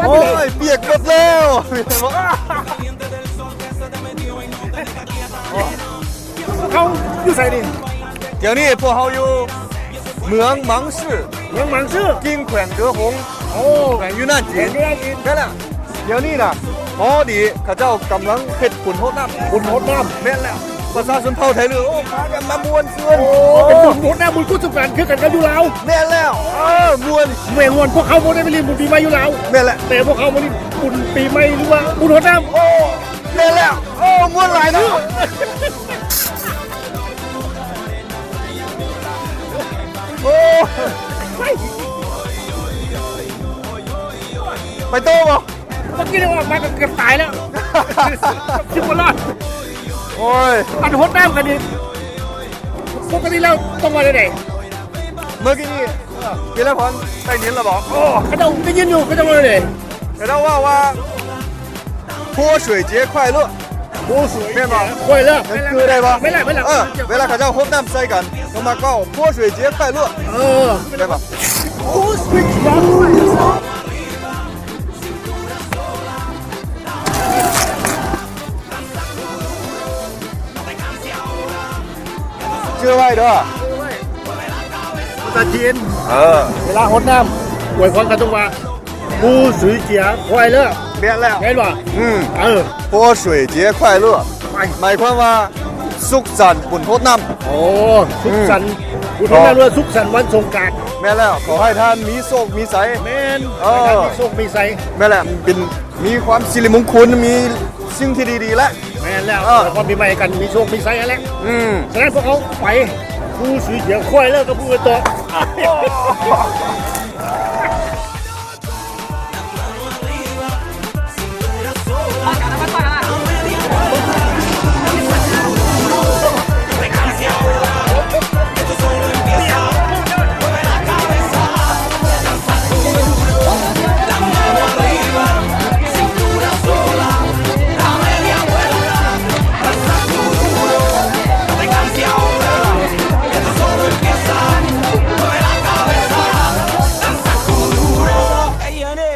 ໂອ້ຍ ປຽກໝົດແລ້ວ. ເຮົາຢູ່ໃສນີ້? ດຽວນີ້ພວກເຮົາຢູ່ເມືອງມັງຊື່ ເມືອງມັງຊື່ ກິ່ງແຂວງເດີຫົງ. ໂອ້ ແຂວງຢູນານຈີນ. ແມ່ນແລ້ວ. ດຽວນີ້ນະ ພໍດີເຂົາເຈົ້າກຳລັງເຮັດບຸນຫົດນ້ຳ. ບຸນຫົດນ້ຳ. ແມ່ນແລ້ວ. ປະຊາຊົນເຜົ່າໄທເລີ ໂອ້ ພາກັນມາມ່ວນຊື່ນ. ໂອ້ ເປັນບຸນຫົດນ້ຳ ບຸນກຸດສົງການຄືກັນກັບຢູ່ລາວ. ແມ່ນແລ້ວ. ເອີ ມ່ວນ. ແມ່ນ ມ່ວນ. ພວກເຮົາບໍ່ໄດ້ໄປຫຼິ້ນບຸນປີໃໝ່ຢູ່ລາວ. ແມ່ນແຫຼະ. ແຕ່ພວກເຮົາມາຫຼິ້ນບຸນປີໃໝ່ ຫຼືວ່າບຸນຫົດນ້ຳ. ໂອ້ ແມ່ນແລ້ວ. ໂອ້ ມ່ວນຫຼາຍເນາະ. ໂອ້ ໄປຕໍ່ບໍ່? ເມື່ອກີ້ອອກມາກໍເກືອບຕາຍແລ້ວ. ຊິບໍ່ລອດ. ໂອ້ຍ ອັນຫົດນ້ຳກັນນີ້ ປົກກະຕິແລ້ວຕ້ອງວ່າແນວໃດ? ເມື່ອກີ້ນີ້ ເອີ ວິລະພອນໄດ້ຍິນແລ້ວບໍ່? ໂອ້ ເຂົາເຈົ້າໄດ້ຍິນຢູ່ ເຂົາເຈົ້າວ່າແນວໃດ? ເຂົາເຈົ້າເວົ້າວ່າ 泼水节快乐. 泼水节快乐. ແມ່ນບໍ່? ມັນຈື່ໄດ້ບໍ່? ແມ່ນແຫຼະ ແມ່ນແຫຼະ. ເອີ ເວລາເຂົາເຈົ້າຫົດນ້ຳໃສ່ກັນ ກໍມັກເວົ້າ 泼水节快乐. ເອີ ແມ່ນບໍ່? 泼水节快乐. ຈື່ໄວ້ເດີ ພາສາຈີນ. ເອີ ເວລາຫົດນ້ຳ ອວຍພອນເຂົາຕ້ອງວ່າ 泼水节快乐. ແມ່ນແລ້ວ. ແມ່ນບໍ່? ອືມ ເອີ 泼水节快乐 ໝາຍຄວາມວ່າ ສຸກສັນບຸນຫົດນ້ຳ. ໂອ້ ສຸກສັນ ອືມ ບຸນຫົດນ້ຳ ຫຼືວ່າສຸກສັນວັນສົງການ. ແມ່ນແລ້ວ. ຂໍໃຫ້ທ່ານມີໂຊກມີໄຊ. ແມ່ນ. ເອີ ໃຫ້ທ່ານມີໂຊກມີໄຊ. ແມ່ນແຫຼະ. ເປັນ ມີຄວາມສິລິມົງຄຸນ ມີສິ່ງທີ່ດີໆແຫຼະ. ແມ່ນແລ້ວ. ເອີ ອວຍພອນປີໃໝ່ກັນ ມີໂຊກມີໄຊຫັ້ນແຫຼະ. ອືມ ສະນັ້ນພວກເຮົາໄປ 泼水节快乐 ກັບພວກອື່ນຕໍ່.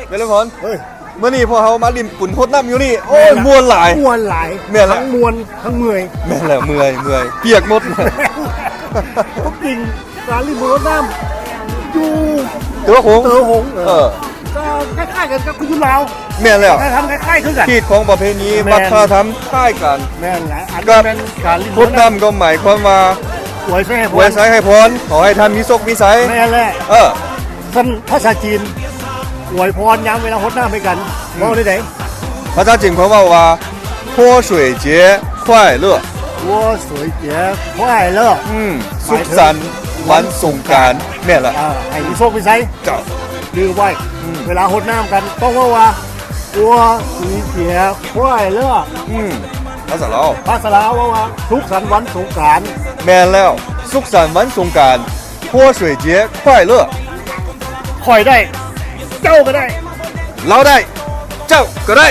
ເວລາພອນ ເອີຍ ມື້ນີ້ພວກເຮົາມາຫຼິ້ນບຸນຫົດນ້ຳຢູ່ນີ້ ໂອ້ຍ ແມ່ນລະ ມ່ວນຫຼາຍ ມ່ວນຫຼາຍ. ແມ່ນລະ ທັງມ່ວນທັງເມື່ອຍ. ແມ່ນແລ້ວ ເມື່ອຍ ເມື່ອຍ ປຽກໝົດ. ຄວາມຈິງ ການຫຼິ້ນບຸນຫົດນ້ຳຢູ່ເຕີຫົງ ເຕີຫົງ ເອີ ເອີ ກໍຄ້າຍໆກັນກັບຢູ່ລາວ. ແມ່ນແລ້ວ ວັດທະນະທຳຄ້າຍໆຄືກັນ ຮີດຄອງປະເພນີ ແມ່ນ ວັດທະນະທຳຄ້າຍກັນ. ແມ່ນແຫຼະ. ອັນນີ້ແມ່ນການຫຼິ້ນຫົດນ້ຳ ຫົດນ້ຳກໍໝາຍຄວາມວ່າ ອວຍໄຊໃຫ້ພອນ ອວຍໄຊໃຫ້ພອນ ຂໍໃຫ້ທ່ານມີໂຊກມີໄຊ. ແມ່ນແຫຼະ. ເອີ ຊັ້ນພາສາຈີນ ອວຍພອນຍາມເວລາຫົດນ້ຳໃຫ້ກັນ ອືມ ເວົ້າແນວໃດ? ພາສາຈີນເຂົາເວົ້າວ່າ 泼水节快乐. 泼水节快乐. ອືມ ສຸກສັນວັນສົງການ. ແມ່ນລະ. ເອີ ໃຫ້ມີໂຊກມີໄຊ. ເຈົ້າ ຈື່ໄວ້. ອືມ ເວລາຫົດນ້ຳກັນ ຕ້ອງເວົ້າວ່າ 泼水节快乐. ອືມ ພາສາລາວ ພາສາລາວເວົ້າວ່າ ສຸກສັນວັນສົງການ. ແມ່ນແລ້ວ ສຸກສັນວັນສົງການ. 泼水节快乐. ຂ້ອຍໄດ້ ເຈົ້າກໍໄດ້ ລາວໄດ້ ເຈົ້າກໍໄດ້.